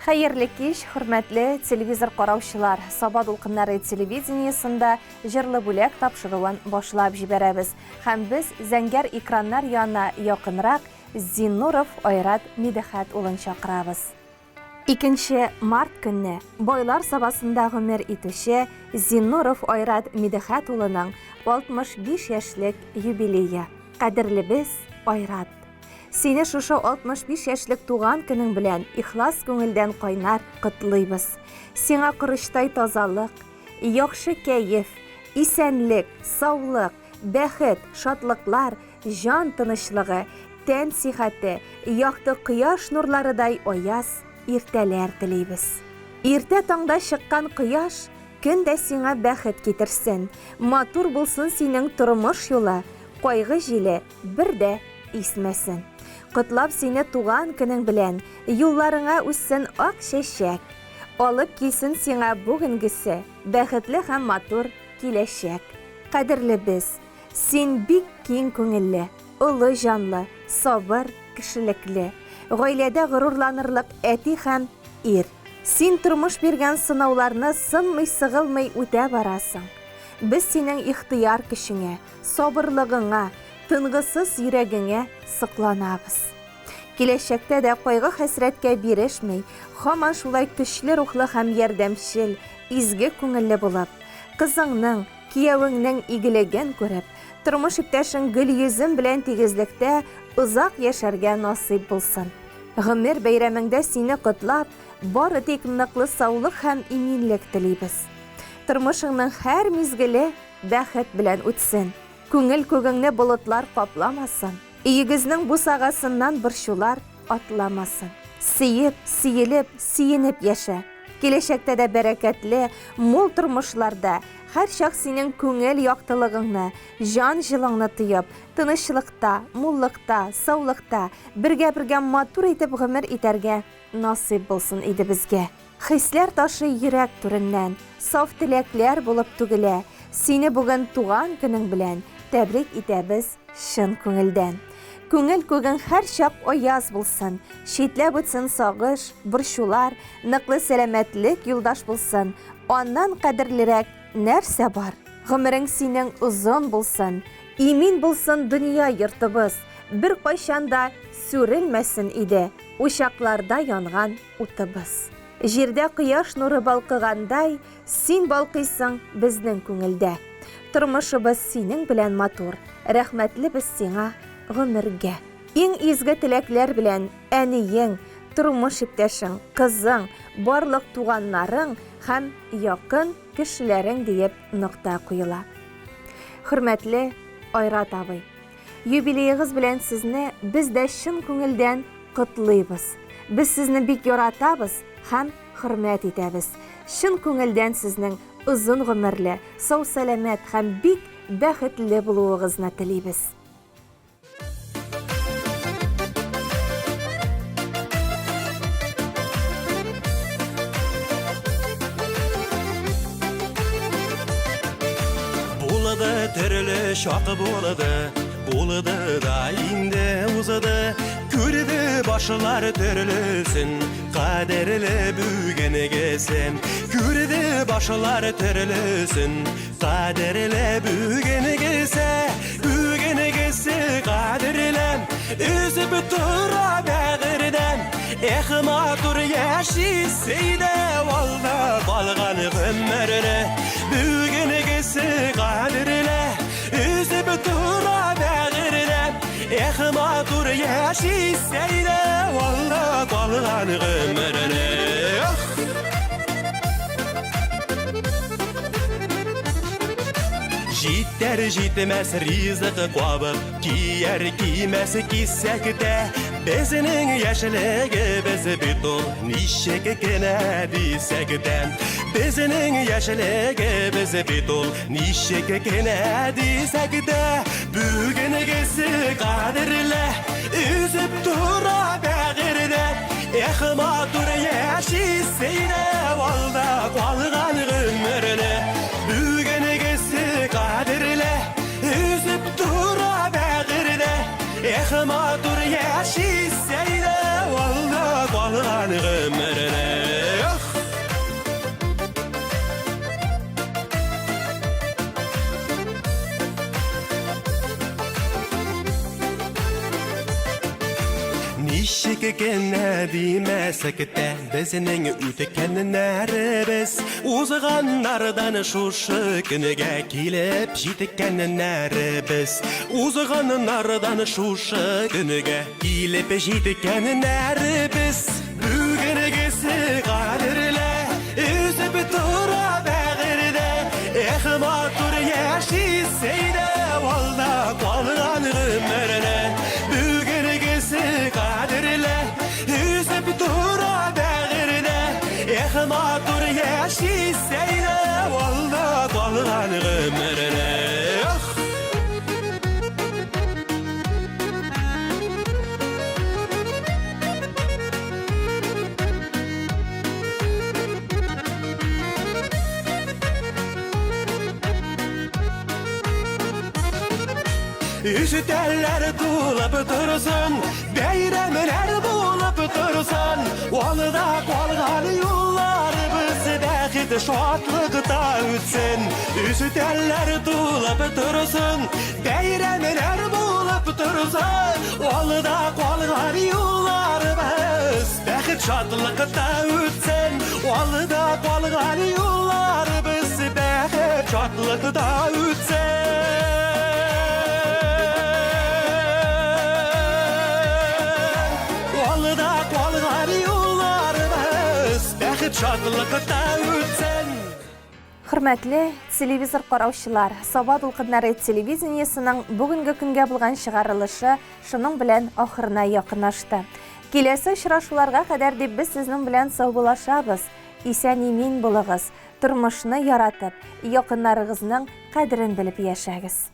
Хәерле кич, хөрмәтле телевизор караучылар. Саба дулкыннары телевидениесында Җырлы бүләк тапшыруын башлап җибәрәбез. Һәм без зәңгәр экраннар янына якынрак Зиннуров Айрат Мидехәт улын чакырабыз. Икенче март көнне Байлар Сабасында гомер итүче Зиннуров Айрат Мидехәт улының 65 яшьлек юбилее. Кадерлебез Айрат! Сине шушы 65 яшьлек туган көнең белән ихлас күңелдән кайнар котлыйбыз. Сиңа корычтай тазалык, яхшы кәеф, исәнлек, саулык, бәхет, шатлыклар, җан тынычлыгы, тән сихәте, якты кояш нурларыдай аяз иртәләр телибез. Иртә таңда чыккан кояш көн дә сиңа бәхет китерсен, матур булсын синең тормыш юлы, кайгы җиле бер дә исмәсен. Котлап сине туган көнең белән, юлларыңа үссен ак чәчәк. Алып килсен сиңа бүгенгесе, бәхетле һәм матур киләчәк. Кадерлебез, син бик киң күңелле, олы җанлы, сабыр, кешелекле, гаиләдә горурланырлык әти һәм ир. Син тормыш биргән сынауларны сынмый-сыгылмый үтә барасың. Без синең ихтыяр көчеңә, сабырлыгыңа, тынгысыз йөрәгеңә сокланабыз. Киләчәктә дә кайгы-хәсрәткә бирешми, һаман шулай көчле рухлы һәм ярдәмчел, изге күңелле булып, кызыңның, киявеңнең игелеген күреп, тормыш иптәшең Гөлйөзем белән тигезлектә озак яшәргә насыйп булсын. Гомер бәйрәмеңдә сине котлап, бары тик ныклы саулык һәм иминлек телибез. Тормышыңның һәр мизгеле бәхет белән үтсен. Күңел күгеңне болытлар капламасын, өегезнең бусагасыннан борчулар атламасын. Сөеп, сөелеп, сөенеп яшә. Киләчәктә дә бәрәкәтле, мул тормышларда, һәрчак синең күңел яктылыгыңны, җан җылыңны тоеп, тынычлыкта, муллыкта, саулыкта, бергә-бергә матур итеп гомер итәргә насыйп булсын иде безгә. Хисләр ташый йөрәк түреннән, Саф теләкләр булып түгелә. Сине бүген туган көнең белән Тәбрик итәбез чын күңелдән. Күңел күгең һәрчак аяз булсын, Читләп үтсен сагыш, борчулар, Ныклы сәламәтлек юлдаш булсын, Аннан кадерлерәк нәрсә бар? Гомерең синең озын булсын, Имин булсын дөнья йортыбыз, Беркайчан да сүрелмәсен иде Учакларда янган утыбыз. Җирдә кояш нуры балкыгандай, Син балкыйсың безнең күңелдә. Тормышыбыз синең белән матур, Рәхмәтлебез сиңа гомергә. Иң изге теләкләр белән әниең, тормыш иптәшең, кызың, барлык туганнарың һәм якын кешеләрең диеп нокта куела. Хөрмәтле Айрат абый! Юбилеегыз белән сезне без дә чын күңелдән котлыйбыз. Без сезне бик яратабыз һәм хөрмәт итәбез. Чын күңелдән сезнең озын гомерле, сау-сәламәт һәм бик бәхетле булуыгызны телибез. Булды төрле чак булды, булды да инде узды. Күрде башлар төрлесен, кадерле бүгенгесен. Күрде башлар төрлесен, кадерле бүгенгесе. Бүгенгесе кадерле, өзеп тора бәгырьдән. Эх, матур яшисе иде алда калган гомерне. Бүгенгесе кадерле, өзеп тора бәгырьдән. Эх, матур яшисе иде алда калган гомерне. Эх! Җитәр җитмәс ризык кабып, кияр кимәс кисәк тә. Безнең яшьлегебез бит ул, ничек кенә дисәк тә. Безнең яшьлегебез бит ул, ничек кенә дисәк тә. Бүгенгесе кадерле, өзеп тора бәгырьдә. Эх, матур яшисе иде алда калган гомерне. Бүгенгесе кадерле, өзеп тора бәгырьдә. Эх, матур яшисе иде алда калган гомерне. кенә димәсәк тә, безнең үткәннәребез, узганнардан шушы көнгә килеп җиткәннәребез, узганнардан шушы көнгә килеп җиткәннәребез. Бүгенгесе кадерле, өзеп тора бәгырьдә, эх, матур яшисе иде алда калган гомерне. Бүгенгесе кадерле, өзеп тора бәгырьдә, эх, матур яшисе иде алда калган гомерне. Эх! Өстәлләр тулып торсын, бәйрәмнәр булып торсын, алда калган юлларыбыз бәхет шатлыкта үтсен. Өстәлләр тулып торсын, Бәйрәмнәр булып торсын, алда калган юлларыбыз бәхет шатлыкта үтсен. Алда калган юлларыбыз бәхет шатлыкта үтсен. Алда калган юлларыбыз бәхет шатлыкта үтсен. Хөрмәтле телевизор караучылар, Саба дулкыннары телевидениесының бүгенге көнгә булган чыгарылышы шуның белән ахырына якынлашты. Киләсе очрашуларга кадәр дип без сезнең белән саубуллашабыз. Исән-имин булыгыз, тормышны яратып, якыннарыгызның кадерен белеп яшәгез.